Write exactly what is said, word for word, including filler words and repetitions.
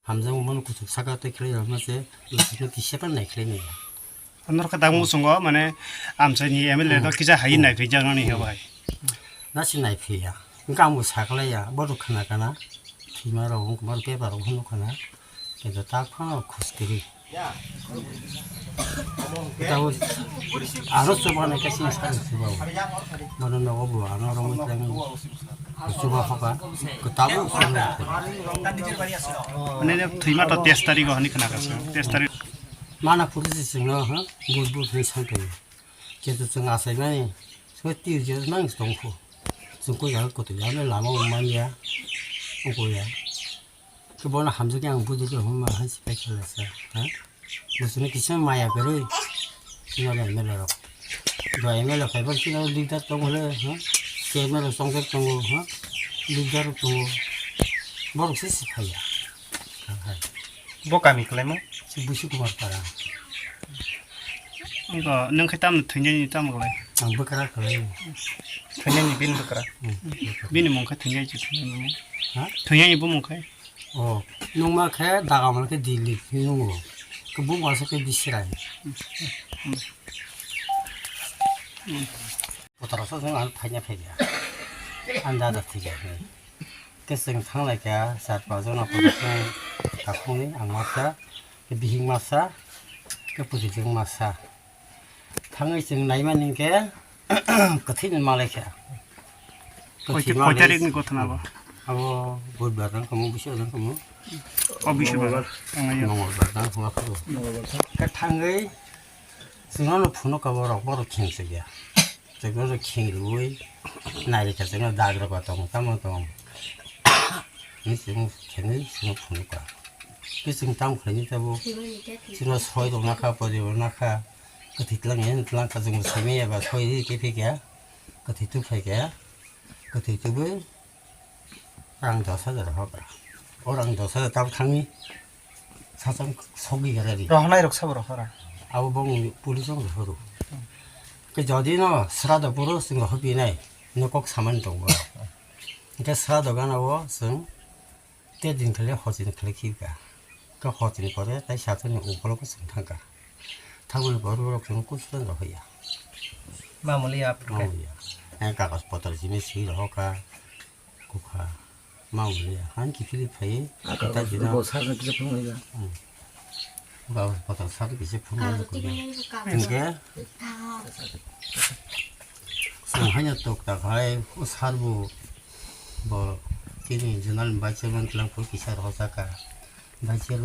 Hamjakmano kuchuk saka tei khlai rwma se, kuchukno kisa phano nai khlai maya. Norokha dang muchungo, mane, amchaini M L A no kisa hai nai phai jaknani hai bai. Na si nai phiya. Wngkha ang bo sa khlai ya, bohrok khna kana. Thwima rok wngkha, bohrok paper rok hwnwi khna. Kintu ta phano khus kwrwi. Tabo aro chuba nai khe chini sakni chuba o. Bono nogo bo ano romwi tlangwi chuba phoka. Tabo chuba nai khe. Mane thwima to teis tarikh o hwnwi khna kha chwng. Teis tarikh. Mana phuru se chwngno, ha? Bus bus hwnwi sankhe. Kintu chwng achaimani. Chwng twi je nang tongkhu. Chwng koi jaga kotoi ya, lama o manya. Ongkho ya. Khe bono hamjakhe ang bujo khe hwnma hai se paikha lasa, ha? Bwswkno kisa maya kwrwi, chini M L A rok. Dua M L A phaibar chini leader tongo le, ha? Chairman rok chongjak tongo, ha? Leader rok tongo. Borok se se phaiya. Hai. Bo kami kwlaimo? Si Busu Kumar Para. Iko, nwng khe tamo thwinani tamo kwlai? Ang bwkra kwlai. Thwinani bini bwkra? Hmm. Bini mung khe thwinai chi thwinani mung? Ha? Thwinani bo mung khe? Oh, nungma khe daga mal khe Dilip hinwi nungo. Khe buma se khe Bisrai. Potro so jong ang phaina phaiya. Anda da thiya. Khe chwng thanglaikha, sat pajona potro takhungni ang masa, khe bihik masa, khe pujijwng masa. Thangwi chwng naimani hinkhe kwthwini malaikha. Kwthwi malai. Koi tarikni gothona bo? Abo Budbar dang kamo, Biswar dang kamo. O Biswar. Mongolbar dang kamo. Khe thangwi chwngno phunukha borok, borok khengchukya. Chwngno kheng rwui nairikha chwngno dagrok tong tamo tong. Ni chwng khengwi chwngno phunukha. Khe chwng tamo khlaini tabuk? Chwngno soi rwna kha, pori rwna kha. Kwthwi twlang ya, twlang kha, chwng saimanya ba soi ri khe phikya. Kwthwi tubphai khe, kwthwi tubui rang dos hajar hokra. O rang dos hajar tabuk thangni sachang sogwi gara ri. Rohornai rok sabo rohora? Abo bong police rok rohoro. Khe jodi no srado puro chwng rohorpinai, no kok samani tongo. Hwnkhe srado gana o chwng Te din khle hor din khle khibka. Khe hor din pore tai sathani ukolog chwng thangka. Thangmani pore borok chwng kuchuklang rw hoya. Mamuli ya, Mamuli ya. Ang kagoz potor jini si rohoka. Kukha. Mamuli ya. Ang kiphilwi phai. Ang ta kagoz jina. Bo sarna kisa phunukya. Hmm. Kagoz potor sar kisa phunukya. Hingke. Chwng haino tok tak hai, o sar bo, bo chini zonal vice chairman twlang phuru kisa rohorjak kha. Vice chairman.